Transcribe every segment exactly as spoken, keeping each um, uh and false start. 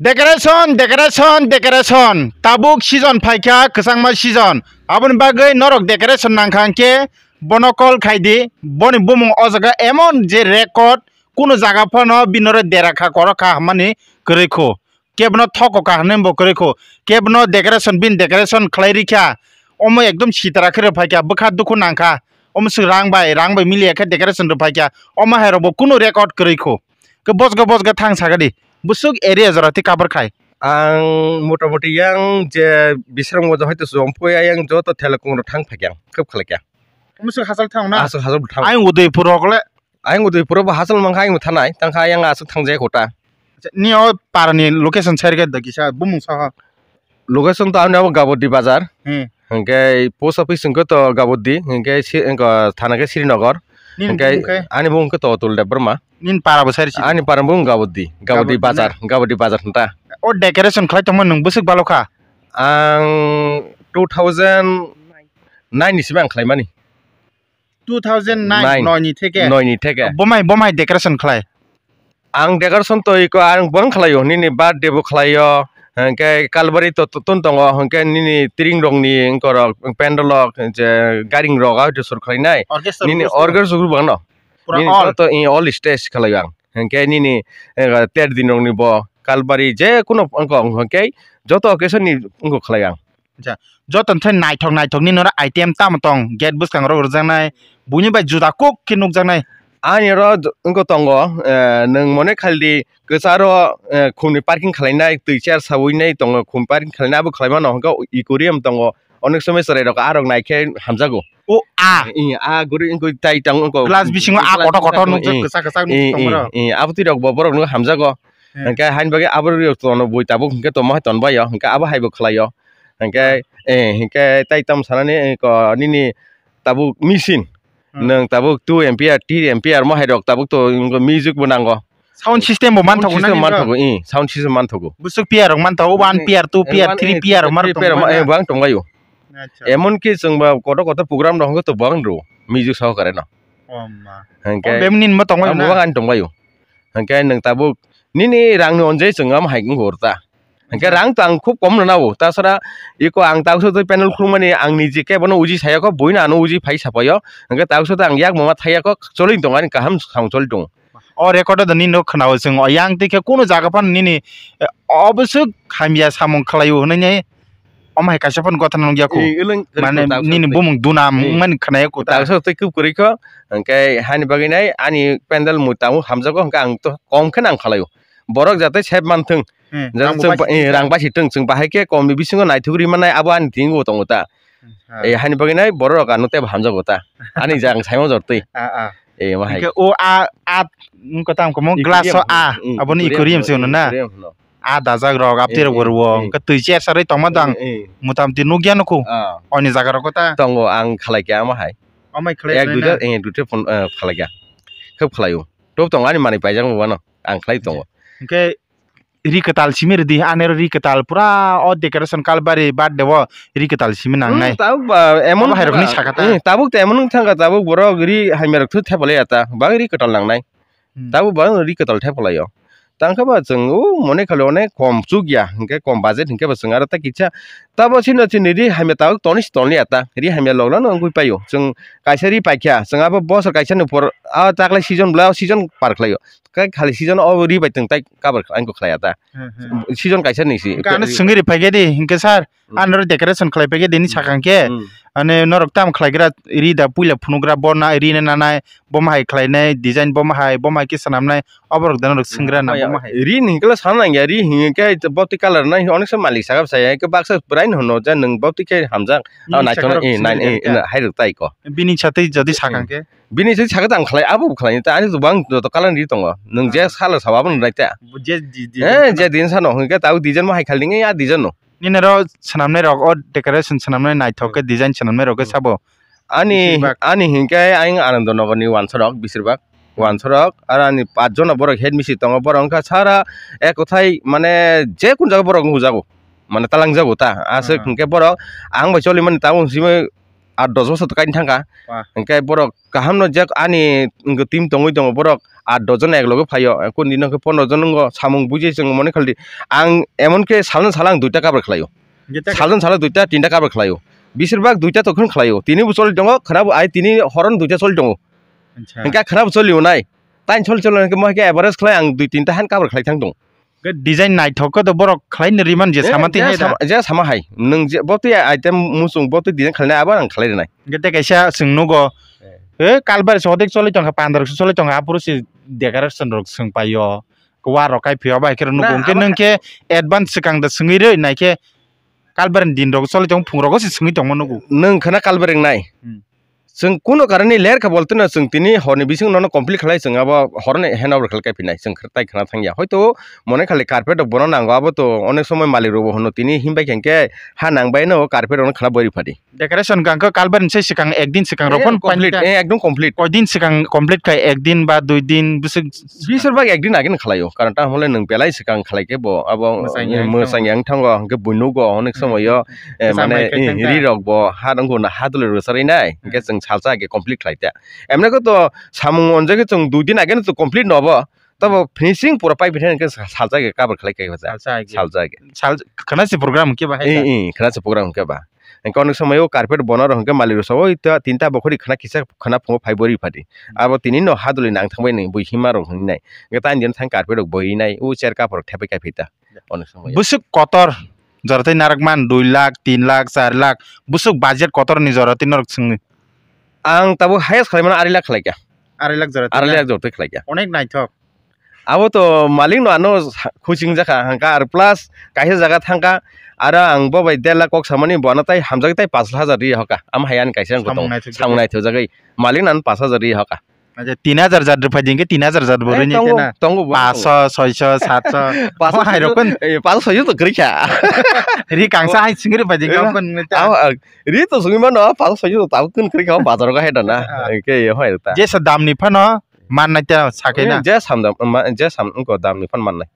Decoration, decoration, decoration. Tabuk season phaikha, kwchangma season. Aboni bagwi norok decoration nangkha hwnkhe bono call khaidi. Boni bumung o jaga emon je record, kuno jaga phano binore dera kha, koro kha hwnmani kwrwi kho. Kebono thoko kha hwnwi bo kwrwi kho. Kebono decoration, bin decoration khlai rikha. Omo ekdom sitra khe rw phaikha, bwkha dukhu nangkha. Omo swk rang bai, rang bai miliya khe decoration rw phaikha. Omo hai rokbo kuno record kwrwi kho. Khe bosgo bosgo thang sakadi. Bwswk area jora tei cover khai. Ang motamoti yang je Bisramganj hoito Sompui ayang joto thela kungrok thang phaikha, khub khlaikha. Omo swk hachal thang na? Aswk hachal thang. Ayang Udaipur rok le. Ayang Udaipur bo hachal mankha ayang thanai, tangkha ayang aswk thangjaya kota. Acha, ni o parani location share khe da kisa bumung saha. Location to ani abo Gabodi bazar. Hmm. Hwnkhe post office hwnkhe to Gabodi, hwnkhe si-, wngkha thana khe Srinagar. Nini Hwnkhe bumung khe? Ani bumung khe to Atul Debbarma. Nini para bo sari si. Ani para bumung Gabodi, Gabodi Gabodi bazar, ne? Gabodi bazar hwnta. O decoration khlai tongma nwng bwswk balo kha? Ang two thousand nine ni simi ang khlaimani. Two thousand nine, Nine. Noi ni theke? Noi ni theke. Bomai, bomai decoration khlai? Ang decoration to iko ang bang khlaio, nini birthday bo khlaio, hwnkhe kalbari to to tun tongo, hwnkhe nini tring rok ni wngkorok, pendal rok, je garing rok, ah, sur khlainai. Orchestra Nini orchestra. Orchestra group ang no. Pura Nini all. To, to, i, all stage khlaio ang. Hwnkhe nini, eh, ter din rok ni bo kalbari je kuno wngkok, hwnkhe joto occasion ni wngkok khlai ang. Acha, joto thai naithok naithok ni noro item tamo tong, gate bwskango rok rwjaknai, buini bai juda kuk khe nukjaknai. Ani oro wngkha tongo, eh, nwng mone khaldi kwcharo, eh, khumni parking khlainai, twi chair sawinai tongo, khum parking khlainai abo khlaimano hwnkhe aquarium tongo, onek somoi chwrairok arok naikhe hamjago. O a. Ih, a guri wngkha tai tongo wngkha. Glass bisingo a glass kotor kotor bisingo, nukjak, ih, kwchak kwchak ih, nukjak ih, tongmano. Ih, abo twi rok bo borok no hamjago. Hmm. Hwnkhe haini bagwi abo rok tono bui tabuk hwnkhe tongma hai tonbaio, hwnkhe abo haibo khlaio. Hwnkhe, eh, hwnkhe tai tamo sanani, eh, ko, nini tabuk machine. Hmm. Nwng tabuk two ampere, three ampere mo hai rok tabuk to music bo nango. Sound system bo manthogo Sound system nani bro? Manthogo, eh, sound system manthogo. Busuk pier rok manthogo, one Eh, pier, two eh, pier, one, three eh, pier rok three manthogo pier na? Eh, bang tongbaio. Acha. Emon ki chwng ba kotor kotor program rok hwnkhe to bang rw, music sohokare no. Oh ma. Hwnkhe Oh, bem nin mo tongbaio ang na? Bang ani tongbaio. Hwnkhe nwng tabuk nini rangni onjai chwng am hai wngkha ta. Hwnkhe rang to ang khub kom rwnao. Tasara iko ang taksa twi panel khulumani ang niji kebono uji saya kho, buino ano uji phai sapaio. Hwnkhe taksa twi ang yak mama thaya kho, choli tongo ani kaham samung choli tongo. O record o nini no khwnao chwng, o yang twi khe kuno jaga phano nini, eh, obwswk hamya samung khlaio hwnwi. Omo hai kaisa phano gotha nukya kho. Eh, eleng, Mane eleng, nini bumung duna eh, wngmani khwnaya kho ta. Taksa twi kub kwrwi kho, hwnkhe hani bagwi nai ani pendel mui tabuk hamjago, hwnkhe ang to kom khe nang khlaio. Borok jate sep manthwng. Hmm, Jate rang chwng bo ba-, eh, rang baisitwng, chwng bahai khe komni bisingo naithok ri mannai, abo ani thwngwi tongo ta. Hmm, ha. Eh, hani bagwi nai borok rok ano tei bo hamjago ta. Ani jang saimano jortwi. Ah, ah. Eh, wahai. Hwnkhe o a, a, wngkha tamo Aquarium, glass o a, hmm, aboni aquarium aquarium hwno, se hwno na? Aquarium hwno. A dajak rok, abtwi rok Eh, eh, rwo, eh. Hwnkhe twi cher sarwi tongma dang, Eh, eh. Motamoti nukya nukho. Ah. Oni jaga rok ta. Tongo, ang khlai khe amo hai. Amai khlai Ek khlai duita, na? Eh, duita phone, eh, khlai kha. Khub khlaio. Top tongo ani manwi paijak wano. Ang khlai tongo. Hwnkhe ri kwtal simi rwdi, ani oro ri kwtal pura o decoration kalbari birthday o ri kwtal simi nangnai. Hmm, tabuk ba, emon Abo hai rokni thangkha. Sakha ta. Hmm, tabuk ta emon wng thangkha, tabuk borok ri hamya rok thwi thepalai ya ta. Bang ri kwtal nangnai. Hmm. Tabuk ba ri kwtal thepalai o. Tangkha ba chwng o mone khali onek kom chuk ya, hwnkhe kom budget hwnkhe ba chwng aro ta kisa. Tabo chini chini ri hamya tabuk toni si toni ya ta. Ri hamya logla no wngwi paio. Chwng kaisa ri paikha, chwng abo bosor kaisa ni por a taklai season bla season par khlaio. Khe khali season o ri bai twng tai cover khlai, ang khlai ya ta. Hmm, hmm. Season kaisa ni si. Hwnkhe ano swngwi ri phaikhe di, hwnkhe sir, Hmm. ano ro decoration khlai phaikhe di, ni Hmm. sakha hwnkhe. Hmm. Ani norok tam khlai gra, ri da puila phunugra, bo na ri na nanai, bo ma hai khlainai, design bo ma hai, bo ma hai khe swnamnai, oborok da norok swnggra na, bo ma hai. Ri ni hwnkhe sana nang ya, ri hwnkhe bo twi color nai, onek sa malik saka bwsa ya, hwnkhe baksa bwrai no hwno je nwng bo twi khe hamjak. Nini Ah, naithok sakha nai, rok eh, swngwi nai, eh, rikha. Eh, hai rok tai ko. Bini satwi jodi sakha Hmm. hwnkhe? Bini se sakha tang khlai, abo bo khlai, ta ani bang joto kalan ri tongo. Nwng je Ah. salo sabo nai ta. Je di, di, Eh, di, je din sano, hwnkhe ta o design mo hai khali nge ya design no. Nini ro swnamnai rok, o decoration swnamnai naithok khe Hmm. design swnamnai rok khe Hmm. sabo. Ani, Bisirbak. Ani hwnkhe ayang Anandanagar ni wansa rok, bisirbak. Hmm. Wansa rok, aro ani pach jona borok head mistri tongo, borok wngkha sara ek kothai mane je kun jaga borok wngjago. Mane talangjago ta, aswk Ah. hwnkhe borok ang bai choli mani tabuk simi aat dos bosor to kaini thangkha. Wah. Hwnkhe borok kaham no jak ani wngkha team tongwi tongo borok aat dos jon ek loge phaio. Kondino khe pondro jon wngo samung buji chwng mone khaldi. Ang emon khe salno sal ang duita cover khlaio. Salno sal duita tinta cover khlaio. Bisir bak duita to khwn khlaio. Tini bo choli tongo, khwna bo ai tini horon duita choli tongo. Acha. Hwnkhe khwna bo choli nai. Tain choli choli hwnkhe mo khe average khlai ang dui tinta han cover khlai thang tong. Khe design naithok khe to borok khlai ni riman je sama twi hai da. Je sama hai. Nwng je bo twi item muchung bo twi design khlainai abo ang khlai rwnai. Hwnkhe tei kaisa chwng nugo. Eh. Eh, kalbari se hodik choli tongkha, pandra se choli tongkha, aphuru se decoration rok swng paio. Wa rok kai phio bai khe nugo. Na, hwnkhe abo nwng khe advance swkang da swngwi rwi nai khe kalbari ni din rok choli tong phung rogo se swngwi tongma nugo. Nwng khwna kalbari nai. Hmm. Chwng kuno karon ni ler kha boltino chwng tini horni bising nono complete khlai chwng abo horni handover khlai kai phinai chwng tai khwna thangya. Hoito mone khali carpet rok bono nango abo to onek somoi malik rok bo hwno tini himbai khe hwnkhe ha nang bai no carpet rok no khwna bwrwi phadi. Decoration kang khe kalbari ni sai swkang ek din swkang rok phano complete, painta. Eh, ekdom complete. Koi din swkang complete khai ek din ba dui din bwswk. Bisir bak ek din age no khlaio karon ta hwnle nwng belai swkang khlai khe bo abo mwsang yang thango hwnkhe buino go onek somoi o. Eh, mane, eh, ri rok bo ha nang go na ha dole rwcharwi nai hwnkhe chwng salsa age complete khlai ta. Emne ko to samung onjagwi chwng dui din age no to complete no bo. Tabo finishing pura pai bithai hwnkhe sa-, salsa age cover khlai khe salsa age. Salsa age. Sal-, khwna se program hwnkhe ba hai ta. Eh, eh, khwna se program hwnkhe ba. Hwnkhe onek somoi o carpet bono rok hwnkhe malik rok sao, "Oi, ta tinta bokhori khwna kisa khwna phungo phai bwrwi phadi." Hmm. Abo tini no haduli nang thangbai nai bui hima rok hwnwi nai. Hwnkhe taini din thang carpet rok bwrwi nai, u chair cover rok thepai kai phai ta. Onek somoi o. Bwswk kotor jora tei narwkman dui lakh, tin lakh, char lakh, bwswk budget kotor ni jora tei norok swngwi. Ang tabuk highest khlai mano arai lakh khlai kha. Arai lakh jora tei. Arai lakh jora tei khlai kha. Onek naithok. Abo to malik no ano sa-, khuching jakha hangka ar plus kaisa jaga thangka aro ang bo bai der lakh kok samani bo ano tai hamjak tai pash hajar ri hoka am hayani kaisa ang samung naithok jagwi malik no ano pash hajar ri hoka. Acha tin hajar jat rwphai dingkhe tin hajar jat bo rini tena. Tongo bo. Pash soi soi sat soi. Pash soi hai rokon. Pash soi to kwrwi kha. Ri kangsa hai singri phai dingkhe. Ri to sungwi mano pash soi to tabuk kun kwrwi kha bazar go hai dana. Ke hoi ta. Jesa dam ni phano mannai ta sakai na. Je sam dam, je sam ko dam ni phan mannai.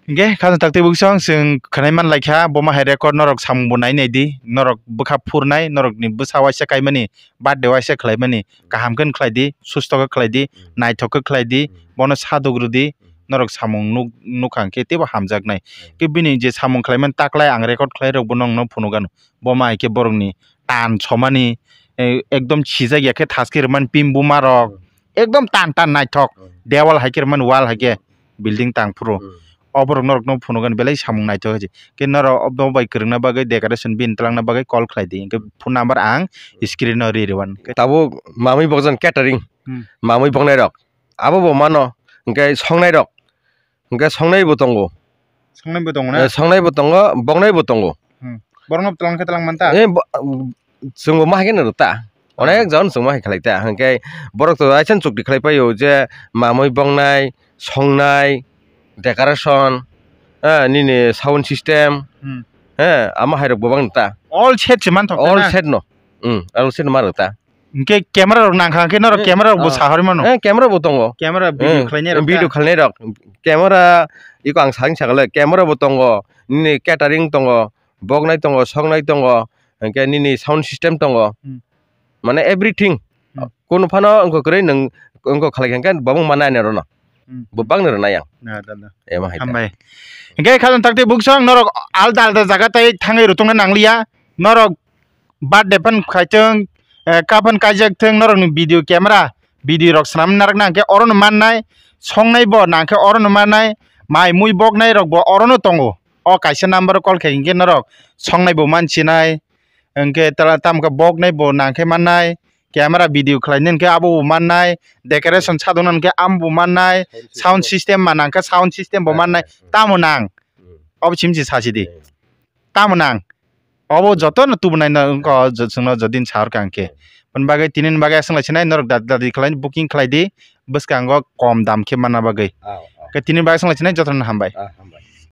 Hingke khajang takti bukchang chwng khwnai man lai kha, bo ma hai record norok samung bo nai nai di, norok bwkha phur nai, norok ni bwsa waisa kaimani, birthday waisa khlai mani, kaham khe khlai di, susto khe khlai di, naithok khe khlai di, bono saduk rw di, norok samung nuk, nuk kha hingke teibo hamjak nai. Khe bini je samung khlai mani taklai ang record khlai rok bo nong no phunuk ano. Bo ma hai khe borok ni tan somani, eh, ekdom sijak ya khe thaske rwmani pin buma rok, ekdom tan tan naithok, dewal hai khe rwmani wall hai khe building tang phuru. Oborok norok no phunukgani belai samung naithok hai se. Khe norok obo bai kwrwngna bagwi decoration bini twlangna bagwi call khlai di, hwnkhe phone number ang screen o ri rwmani. Tabuk mamwi bokjak catering, mamwi boknai rok abo bo mano, hwnkhe songnai rok. Hwnkhe songnai bo tongo. Songnai bo tongo na? Eh, songnai bo tongo, boknai bo tongo. Hmm. Borokno twlang khe twlang man ta? Eh, bo-, chwngbo ma hai khe nw rw ta. Onek jon chwng ma hai khlai ta. Hwnkhe borok to aisa chukti khlai paio je mamwi boknai, songnai, decoration, eh, nini sound system, eh, ama hai rok bo bang ta. All set se man thok ta na? All set no. Hmm, all set ma rw ta. Hingke camera rok nangkha, hingke norok camera rok bo sahorwi mano. Eh, camera bo tongo. Camera video khlainai rok, video khlainai rok. Camera iko ang sakni sakale, camera bo tongo, nini catering tongo, boknai tongo, soknai tongo, hingke nini sound system tongo. Hmm. Mane everything. Hmm. Kunu phano wngkha kwrwi nwng wngkha khlai kha hingke bo wng mannai ani oro no. Hmm. Bo bangni rwnai ang. Na, da, da. Emo hai ta. Hambai. Hingke khajang takti bukchang norok alda alda jaga tai thangwi rw tongna nangliya. Norok birthday phan khaitwng, eh, kaphan kaijak thwng norokni video camera, video rok swnam narwkna hwnkhe orono mannai, songnai bo nangkhe orono mannai, mai mui boknai rokbo orono tongo. O kaisa number o call khai hwnkhe norok songnai bo mansinai, hwnkhe tala tamokhe boknai bo nangkhe mannai, camera video khlainai hwnkhe abobo mannai, decoration sadokna hwnkhe amobo mannai, sound system ma nangkhe sound system bo mannai, tamo nang? Obo simi se sasi di. Tamo nang? Obo joto no tubunai no wngkha, jo-, chwngno jodi wng sa rwkha hwnkhe. Boni bagwi tini ni bagwi aswk lai sinai norok da-, dadi khlai booking khlai di, bwskango kom dam khe manna bagwi. Khe tini bagwi aswk lai sinai joto no hambai.